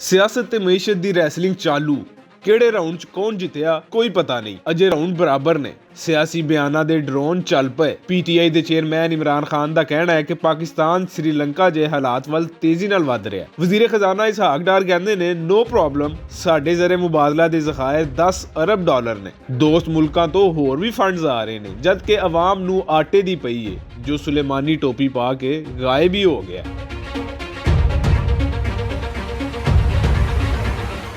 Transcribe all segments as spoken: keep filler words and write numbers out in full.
سیاست تے معیشت دی ریسلنگ چالو۔ کیڑے راؤنڈ چ کون جتیا، کوئی پتہ نہیں۔ اجے راؤنڈ برابر نے۔ سیاسی بیاناں دے ڈرون چل پئے۔ پی ٹی آئی دے چیئرمین عمران خان دا کہنا ہے کہ پاکستان سری لنکا جے حالات ول تیزی نال ودھ رہیا ہے۔ وزیر خزانہ اسحاق ڈار کہندے نے، "نو پرابلم، ساڈے زر مبادلہ دے ذخائر دس ارب ڈالر نے۔" دوست ملکاں تو ہور وی فنڈز آ رہے نے، جد کہ عوام نوں آٹے دی پئی ہے، جو سلیمانی ٹوپی پا کے غائب ہی ہو گیا۔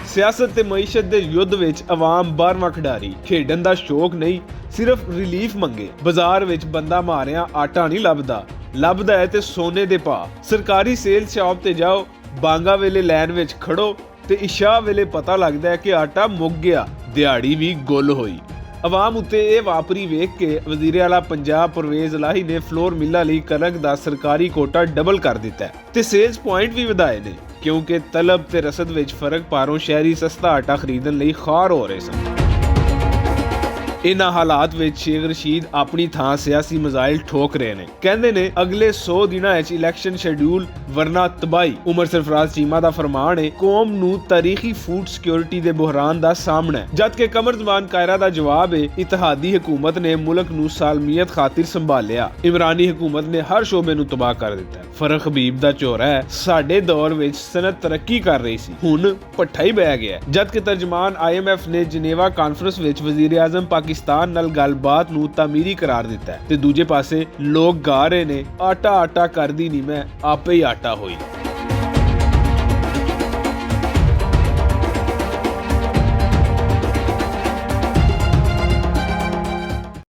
سیاست تے معیشت دے یدھ وچ عوام بارواں کھڈاری، کھیڈن دا شوق نہیں، صرف ریلیف منگے۔ بازار وچ بندہ ماریاں آٹا نہیں لبدا، لبدا ہے تے سونے دے پا۔ سرکاری سیل شاپ تے جاؤ، بانگا ویلے لین وچ کھڑو، تے عشاء ویلے پتہ لگدا ہے کہ آٹا مک گیا، دیہاڑی وی گل ہوئی۔ عوام اتے اے واپری ویکھ کے وزیر اعلیٰ پنجاب پرویز الہی نے فلور ملاں لئی کنک دا سرکاری کوٹا ڈبل کر دتا ہے تے سیلز پوائنٹ وی ودھائے نے، کیونکہ طلب تے رسد وچ فرق پاروں شہری سستا آٹا خریدن لئی خوار ہو رہے سن۔ انہاں حالات وچ شیخ رشید اپنی تھاں سیاسی مزائل ٹھوک رہے نے۔ کہندے نے، اگلے سو دناں وچ الیکشن شیڈیول، ورنہ تباہی۔ عمر سرفراز چیمہ دا فرمان ہے، قوم نوں تاریخی فوڈ سیکیورٹی دے بحران دا سامنا ہے، جد کہ قمر زمان کائرہ دا جواب ہے، اتحادی حکومت نے ملک نوں سالمیت خاطر سنبھالیا، عمرانی حکومت نے ہر شعبے نوں تباہ کر دتا ہے۔ فرخ حبیب دا چورا ہے، ساڈے دور وچ صنعت ترقی کر رہی سی، ہن پٹھا ہی بہ گیا ہے۔ جد کہ ترجمان آئی ایم ایف نے جنیوا کانفرنس وچ وزیر اعظم پاکستان نال گل بات نوں تعمیری قرار دتا ہے تے دوجے پاسے لوگ گا رہے نے، "آٹا آٹا کر دی نہیں، میں آپے ہی آٹا ہوئی۔"